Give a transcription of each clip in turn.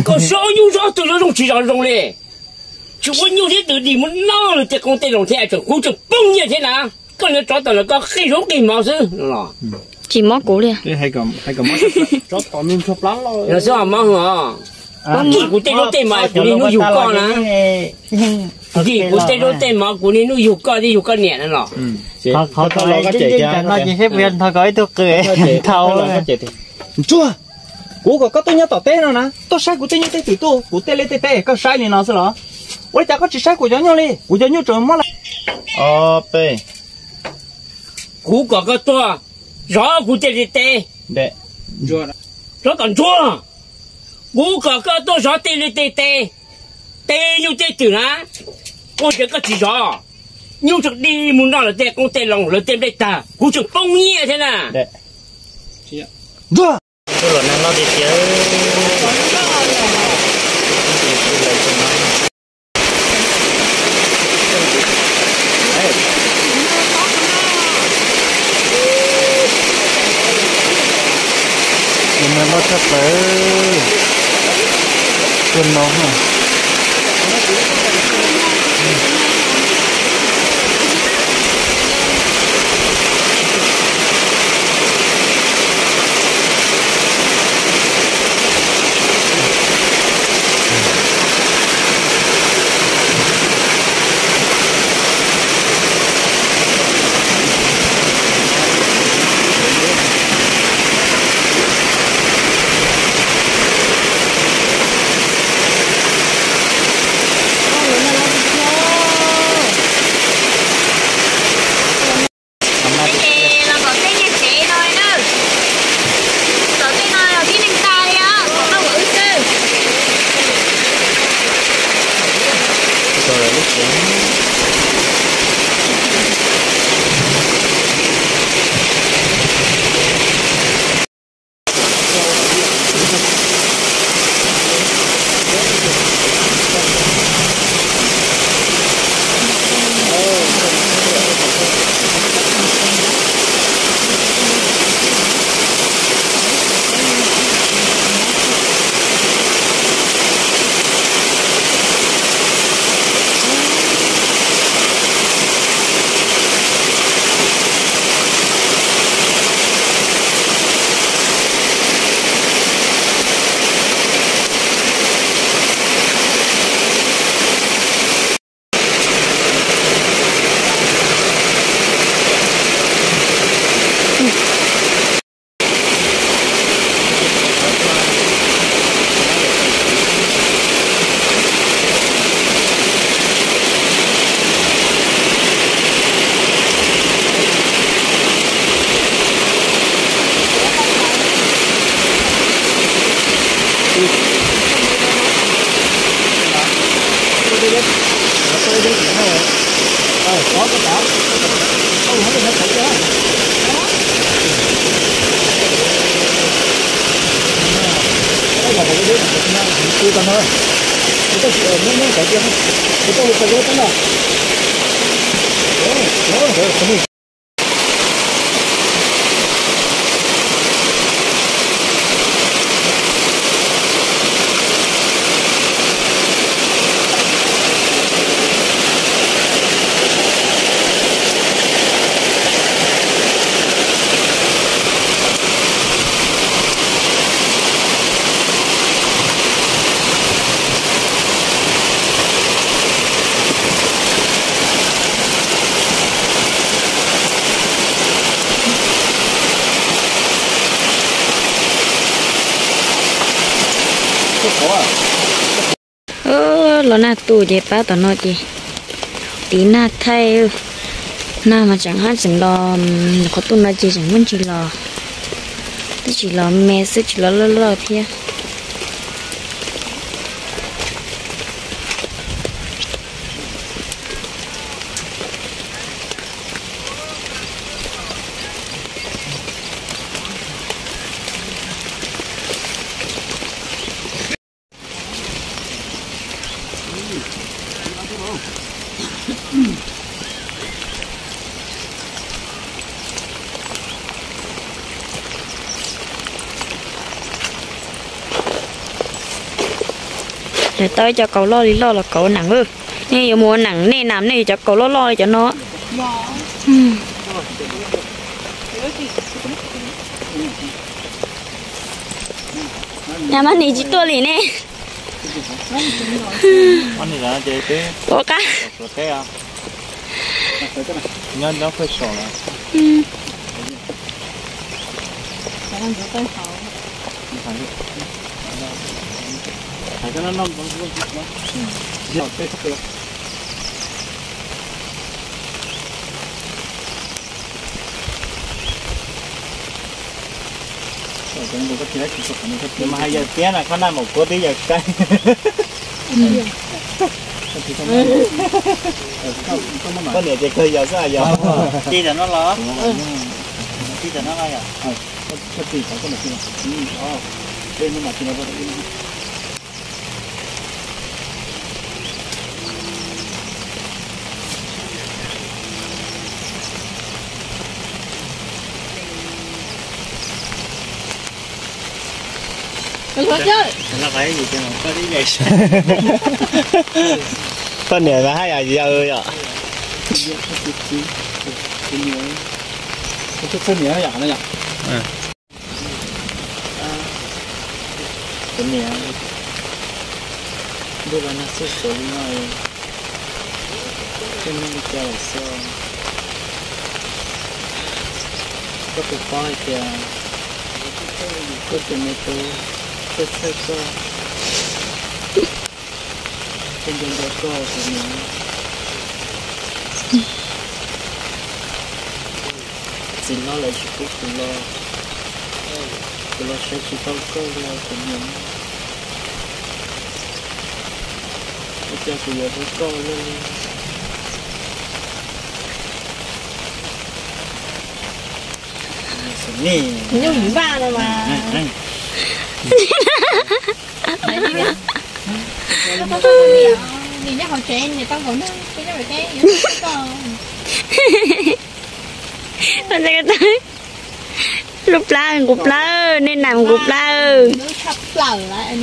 Koj sob nyuj sob twm zoo zoo tsis zoo zoo li. Tsis ua nyuj thiab twm dig mus noj luag tej qoob tej loo thiab tseem kuv tseem poob nyiaj thiab na. Koj niag tsov tom no koj qij zaub qij mov xwb no los. Tsis mob kuv li. Los xwb os mob os. Koj kij kuv tej zaub tej mov kuv niaj hnub yug koj na. Kij kuv tej zaub tej mov kuv niaj hnub yug koj thiab yug koj niam na los. Ntsuag, kuv kom koj tuaj nyob tom teb no na, tuaj saib kuv tej nyuj tej twm tuaj, kuv tej liaj tej teb koj saib li no xwb los? Ua li cas koj tsis saib kuv cov nyuj li? Kuv cov nyuj tseem mob lawm. Kuv kom koj tuaj zov kuv tej liaj teb. Zov kom ntsuag. Kuv kom koj tuaj zov tej liaj tej teb, tej nyuj tej twm na, ua cas koj tsis zov? Nyuj tseem dig mus noj lawv tej qoob tej loo lawv tej nplej tag kuv tseem poob nyiaj thiab na. Ntsuag. Los nag loj tiag tiag. Nag loj tshaj plaws. Tuaj no. Los tom tej niag tsev no na. Tom tej no yog tib neeg tag li os, tom no kom wb xwb. Los nag tu ces pab tom no ces tiv nag thaij. Nag mas tseem hab tseem los, qhov tuaj no ces tseem muaj ntsis los, twb tsis los me xwb tsis los loj loj thiab. Tau ib co kaus loj li loj los kaus ua nees. Nej yuav mus ua nees nej nas nej yuav cov kaus loj loj li cov no. Mas nim tsis tuaj li ne. Ua qab. Mas hais yawg tiab na, koj naj maum kuab twb yawg saib. Koj niam ces kawg yog xwb yog. Ti tam no los, ti tam no los yom. Koj niam mas haj yam yau yom. Kuv niam, ntuj los nag xwb xyov li no, koj muaj li cas lawm xwb. Koj puas paub hais tias koj tus me tub txhawj txhawj koj, thiaj nco nco koj tus niam. Txiv hlob lawv tsis pub kuv los, kuv los saib tsis tau koj li os tus niam. Ua cas kuv yuav hlub koj luaj li. Nyuj vaj no mas. Nws nyob hauv tsev, nws tau nkaus nag, peb nyob pem teb, yuav koj. Lub plab nqus plawg, nej nam nqus plawg. Lub tshaj plaws lawm,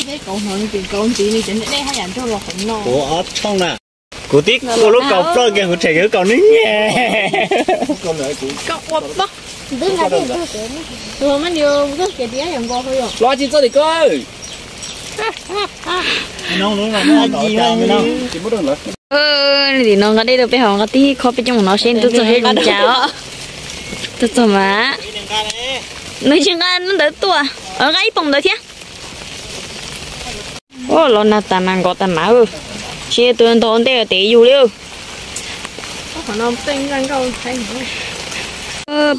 peb kauv hnov ces kauv ntxiv li cov niam dej haj yam nrog los qhov no. Kuv ob tshooj na. Kuv tib ua lub kaus ploj kiag kuv tshem kiag lub kaus nws nyem. Koj ua pob. Tus mas yus mus txog kiag tias yog nkaus ho yom. Los tsis txog li koj. Tim no nqa dej rau peb haus nqa tib khob peb coj mus no seb nws tuaj txog seb zoo cas os. Tuaj txog mas nws tsis nqa lub ntawd tuaj, nqa ib poom ntawd thiab. Los nag tas nag nkos tas mas, tsis tus ntog ntej tes yus li.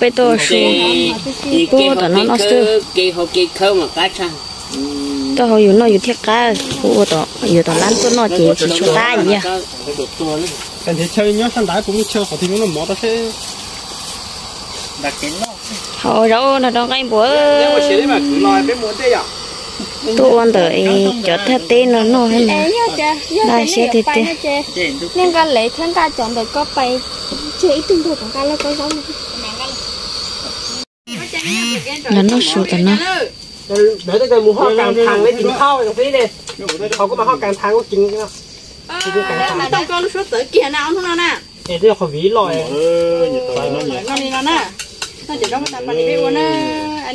Peb tuaj su, kuv tom no noj xwb. Tuaj hau yus noj yus thiaj qab, kuv ua yuav tom lab tuaj noj ces tsis tshua qab yus. Chaw nyob sab nrad kuv muaj chaw qhov twg noj mov tau seb. Hau zaub no rau nqaij npua. Tuaj ua ntawm cov thaj teb no noj. Nqa siab tiag tiag. Nej nqa lev thiab nqa cov ntawm ko pais tseg ib tug nrog cov nqa loj ko zaub. Los noj su tom no. Ntawd mus hoj kas thas li tim thauj xwb ne. Qhov kuv mas hoj kas thas kuj ceev. Tau koj lub suab txawv kiag na ob hnub no na. Es twb yog qhov viv loj. Noj li no na. Noj ces rov qab tas pas li peb ua na.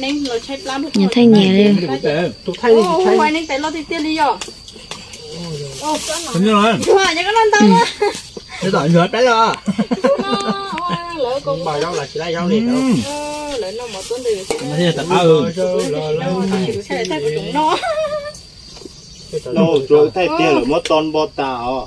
Nyias thaij nyias li. Tus thaij li tus thaij. Ua neej tais loj tiag tiag li yom. Yog koj noj ntau. Lawv noj mov tuab ntws. Thaij kuv tseem noj. Thaij tiag lawm muab to npo tas os.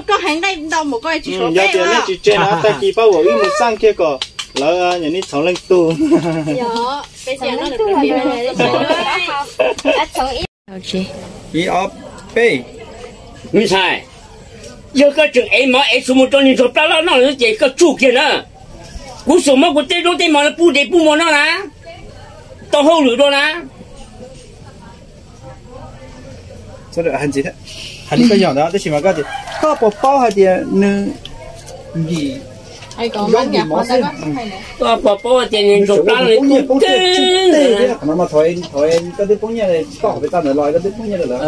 Koj heev nqaij ntau mus koj tsis suav peb. Yog tias nej tsis tseg no tag kis pab uas wb mus xaj kiag kom lawv nyuam nej txhoov leej tug. Ib ob peb. Me ntxhais, yog koj tseem ev mov ev su mus rau niag ntsuag plab loj noj ces koj tsuj kiag na. Kuv xub muab kuv tej zaub tej mov pub dev pub mov noj na, tau hauj lwm dua na. Hais li koj yog ntawd tab sis mas koj tias koj puas paub hais tias nws nkim Koj puas paub tias nws ntsuag plab los nws poob nyiaj poob txiaj tsis teg thiab. Qhov no mas thov koj twb poob nyiaj tsis tau qhov pes tag ntawd los koj twb poob nyiaj lawm.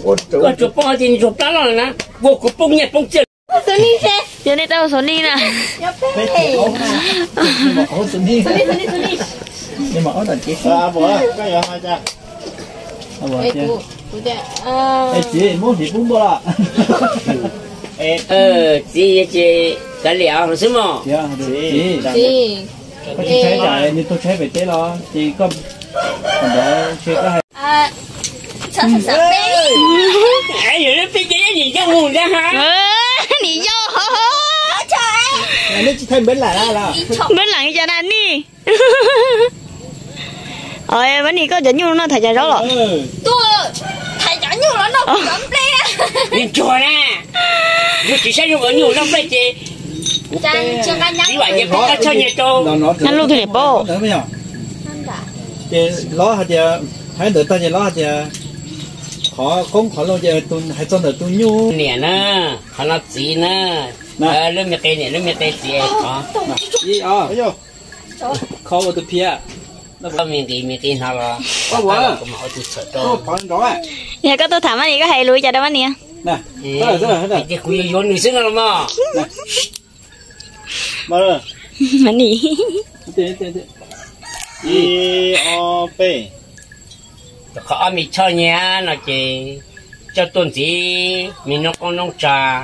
Koj tsuas paub tias nws ntsuag plab los na, ua kuv poob nyiaj poob txiaj. Yog nej tau xov nij na. Txiv, muab hliv pub npua los. Txiv, ces kav liam xwb mog. Koj tsis tshaib tsam nws tuag tshaib pem teb los ces koj ntawd ntshe koj hais. Yog lub peb ces nim yau mus ntag ha. Nim yau. Neb tsis thaij npawb lam los? Npawb lam cas na nej? Nim koj cov nyuj no thaiv cas zaub los? Thaiv cov nyuj los noj nplej. Ntsuag na, yus tsis saib zoo cov nyuj noj nplej ces kuv vam ces koj txhob nyiag rau. Nyob lub twg niam paub. Ces hlob hais tias, hais ntawd tag ces hlob hais tias qhov koob qhov loo ces hais txog ntawm tus nyuj. Niam na, qhov no txiv na, lub me qe niam lub me qe txiv. Kho ua tus phiab. Koj me nqis me nqis hnov los kuv mam ua tus txhawm rau. Yog koj tuaj tham Mab Nis koj hais lus li cas rau Mab Nis? Ces kuv yuav yuav nws xwb no los mas. Mab Nis. Ib ob peb. Qhov ob me choj nyiaj no ces coj tuaj ntxiv me noob qoob noob tsav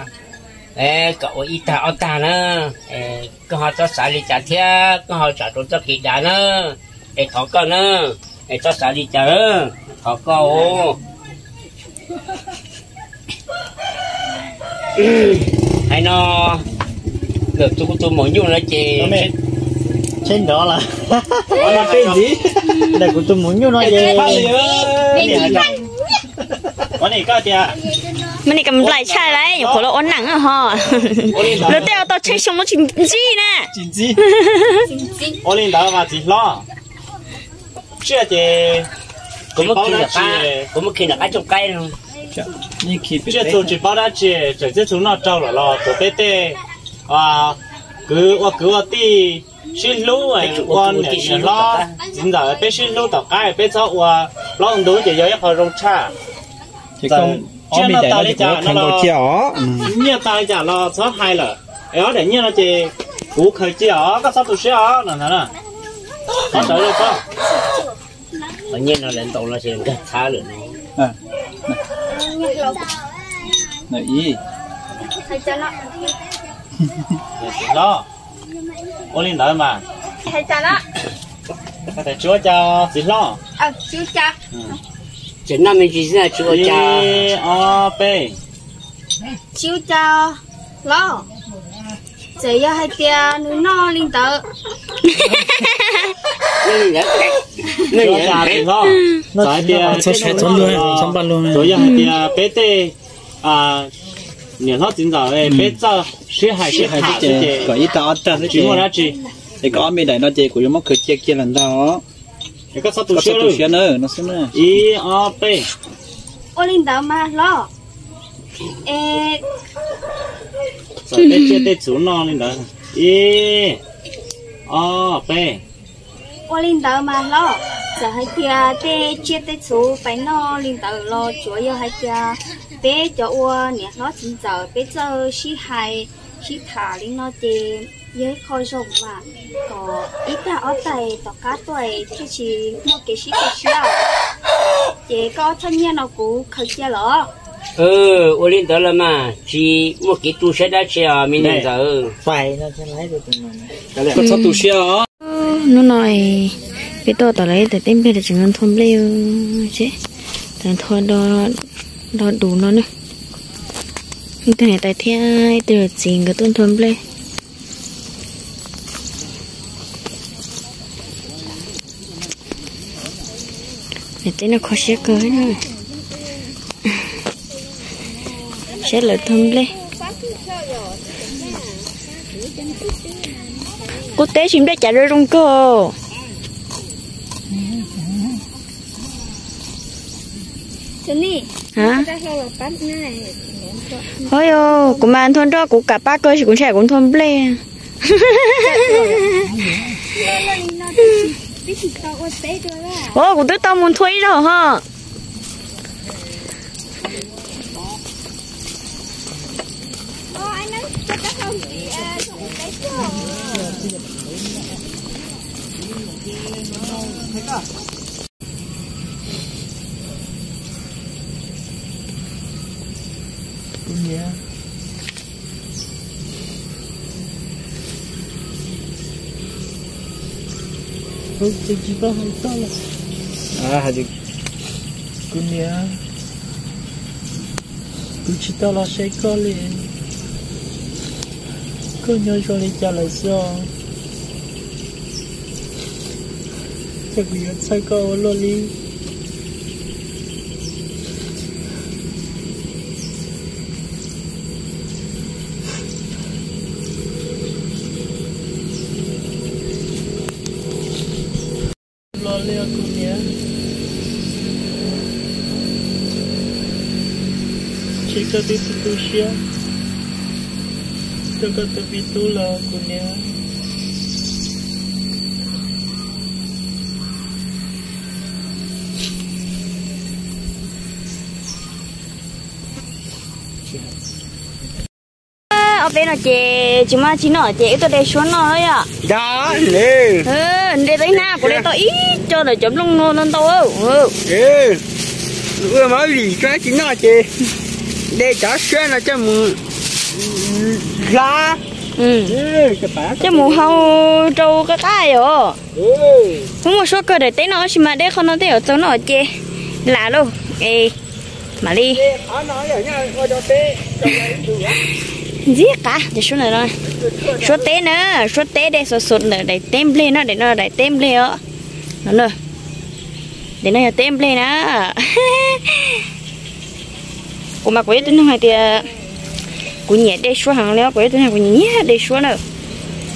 kom ua ib tag ob tag na. Koj ho txhob xav li cas thiab koj ho tsam rau txoj kev dav na. Es thov koj na, es txhob xav li cas, thov koj os. Hais no, ntawm kuv tus maum nyuj no ces tsheb nrov lawm. Ntawm kuv tus maum nyuj no ces Mab Nis kam nplaim tshaj lawm, nyuam qhuav los ua neej ho. Luag tej tau tsheej xyoo los tsis ntsib na. Ua li ntawd mas txiv hlob, tsiaj ces kuv muab khi nram qab cooj qaib no. Tsiaj txhu tsis paub dab tsi, tseem txiaj txhu noj raug lawm los tuav peb tej kwv ua kwv ua tij sib hlub, ua niam hlob txiv ntxawm peb sib hlub tom qab peb txhob ua plaub ntug ces yog ib qho zoo tshaj. Tsiaj noj tas li cas no los, nyiaj tas li cas los txhob hais lawm. Es ob daim nyiaj no ces kuv khaws cia os, koj txhob tu siab os no. Qhov sawv daws txhob. Qhov nyiaj no lawv ntaus no ces nkag txhab lawm no. Txiv hlob, ua li ntawd mas. Tsis ua cas txiv hlob. Tseem noj me ntsis xwb tsis ua cas. Ib ob peb. Tsis ua cas los, txawm yog hais tias nws noj li ntawd. Txawm hais tias, txawm yog hais tias peb tej niam hlob txiv ntxawm peb txawj sib hais sib tham xwb ces kom ib tag ob tag xwb tsis muaj dab tsi. Es koj ob me daim no ces kuv yuav muab khaws cia kiag lawm ntag os. Es koj txhob tu siab na, no xwb na. Ib ob peb. Ua li ntawd mas hlob. Es txawm tej tsiaj tej txhu noj li ntawd. Ib ob peb. Ua li ntawd mas hlob, txawm hais tias tej tsiaj tej txhu pais noj li ntawd los tsuav yog hais tias peb cov ua niam hlob txiv ntxawm peb txawj sib hais sib tham li no ces yog ib qho zoo mas, kom ib tag ob tag tom qab tuaj thiaj tsis muaj kev sib tu siab. Ces koj ob choj nyiaj no kuv khaws cia los. Ua li ntawd los mas tsis muaj kev tu siab dab tsi os me niam ntxawm. Koj txhob tu siab os. Hnub no peb tuaj tom lawv ib tawm teb nplej tseem nthua nplej, tseem nthua do dus no na. Ib tug niam tais thiab ib tug yawm txiv nkawd tuaj nthua nplej. Niam teb no kho siab kawg na, saib lawv thua nplej. Qub teb tsis nplej cas zoo zoo kawg. Ho yog kuv mas nthua nroj kuv kam pab kawg sis kuv ntshai kuv nthua nplej. Os, kuv twb tau mus nthua ib zaug ho. Kuv niam, kuv tsis tau hais toj los. Kuv niam, kuv tsis tau los saib koj li. Koj nyob zoo li cas lawm xwb os? Ces kuv yuav txhawj koj ua luaj li. Los li os kuv niam, ntshe koj twb tu tu siab rau koj tus me tub los kuv niam. Ob peb no ces tsis muaj tsi noj ces wb tuaj de suab noj yom. De tau ib hnab, kuv de tau ib co ntawm cov nplooj no ntau ntau. Ua mov vim tsis noj ces de cov suab no coj mus hlav, coj mus hau rau qab qab os. Muaj muaj suab kawg daim teb no tab sis mas de qhov no tej zaum txaus noj ces lam lauj. Es mam li ntxim qab cov suab no. Suab teb na, suab teb de xov xos ntawm daim teb nplej no, daim no daim teb nplej os. No, daim no yog teb nplej na. Kuv mas kuv yog tus neeg hais tias kuv nyiam de suab heev li os, kuv yog tus neeg kuv nyiam nyiam de suab na.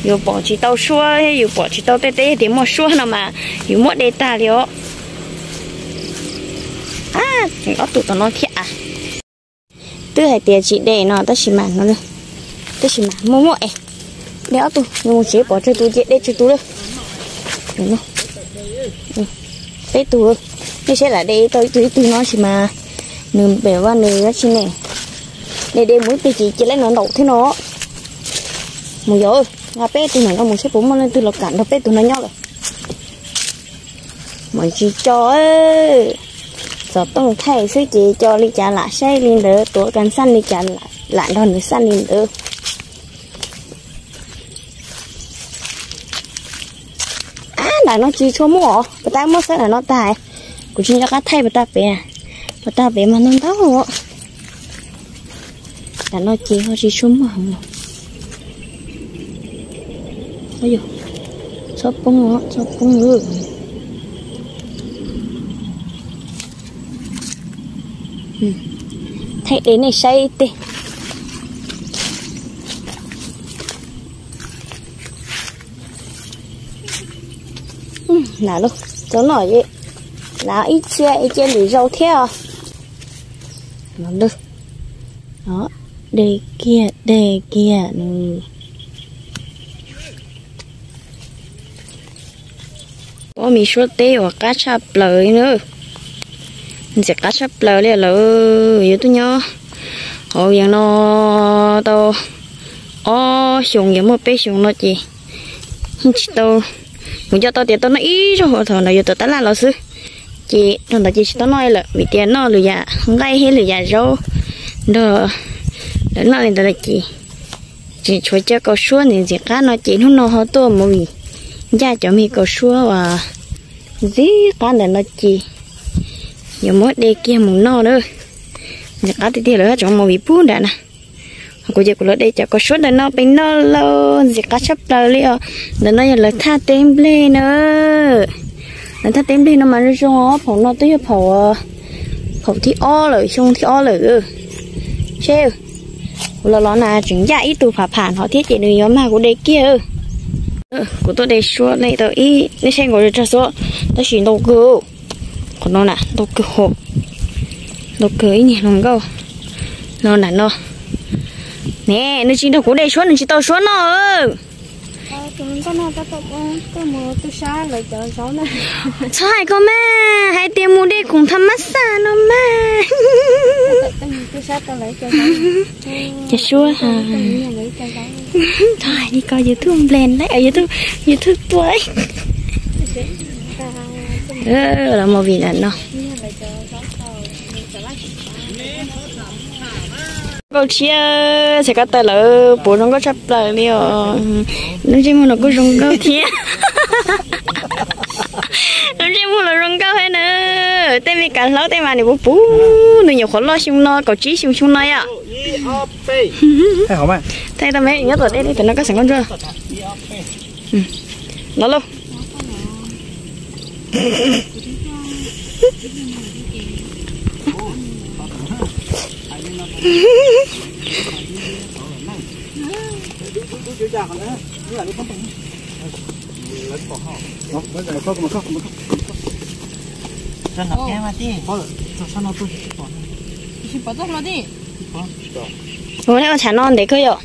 Yus pom tsis tau suab, yus pom tsis tau tej teb tias muaj suab no mas yus muab de tag li os. Tseem ob tug tom no thiab. Twb hais tias tsis de no tab sis mas, tab sis mas muaj muaj es de ob tug, nws mus tsev pom tsawg tus ces de tsawg tus lawm. Peb tug, nej saib lam de tau ib tug ib tug no sis mas nws pem vaj nws dab tsi ne. De de mus ib pliag ces cia lawv no ntaus thiab no. Mus yog, nqa peb tug no nrog mus saib puas muaj leej twg los kam nrog peb tug no nyob lawm. Mas tsis co, txom tooj thaij xwb ces co li cas lam saib li ntawd, tuav kas xaj li cas lam nrog nws xaj li ntawd. Ab, nram no tsis tshua muaj os, puas tab muab xab nram no tag. Kuv tsis nco qab thaij puas tag pem, puas tag pem mas ntau ntau. Nram no ces ho tsis tshua muaj heev. Txhob poob, txhob poob. Thaij de nej saib tej. Lam lauj, txaus noj, lam ib txhia cia lwm zaus thiab os. De kiag, de kiag nws. Ua me suab teb uas qab tshaj plaws li na. Ntxim qab tshaj plaws li lawm. Yuav tuaj nyob hauv yeej no tau ob xyoos, yuav muaj peb xyoos no ces yeej tsis tau mus nco tau tias tau noj ib zaug thaum ntawd yuav tuav tab laj los xwb. Ces thaum ntawd ces tsis tau noj lawm vim tias noj lwm yam nqaij thiab lwm yam zaub nrog lawv noj li ntawd lawm ces tseem tshuav cov kaus suab ntxim ntxim qab no ces hnub no ho tuaj mus vim ncaj cov me kaus suab uas ntxim qab ntawm no ces yuav muab de kiag mus noj na. Ntxim qab tiag tiag lawm, tseem mus vim pub nram na. Kuv ces kuv los de cov kaus suab ntawm no pem no lauj, ntxim qab tshaj plaws li os. Ntawm no yog lawv thaj teb nplej na. Lawv thaj teb nplej no mas zoo zoo os, phaum no twb yog phaum, phaum thib ob lawm, xyoo thib ob lawm. Seb, kuv los los na tseem ncaj ib tug pham pham no thiab ces nws yuav mag kuv de kiag. Kuv tuaj de suab ne tau ib, nej saib nkaus tsawg xuab, tab sis ntau kawg. Qhov no na ntau kawg hos, ntau kawg ib niag hluas nkauj no na no. Ne, nws tsis nrog kuv de suab nws tsis tau suab noj. Nkauj no koj mus tub sab lawv cov zaub na. Txhob hais koj mas, hais tias mus de khoom tham mab xaj no mas. Ces suab ha. Txhob hais li ko, YouTube nplen lawm, YouTube, YouTube tua. Los movie no. Nkauj tshiab, txhais ko taw lawv puv zoo nkauj tshaj plaws li os. Lub ntsej muag los kuj zoo nkauj thiab. Lub ntsej muag los zoo nkauj thiab na. Tej me kav hlaub tej mas nws puv puv, nws nyuam qhuav loj xyoo no, kaum tsib xyoo xyoo no yom. Thaij tau me nyob tom dej li tam no koj xeem nkauj ntsuab. Los lauj. Ua, ua tshav no ntev kawg yom.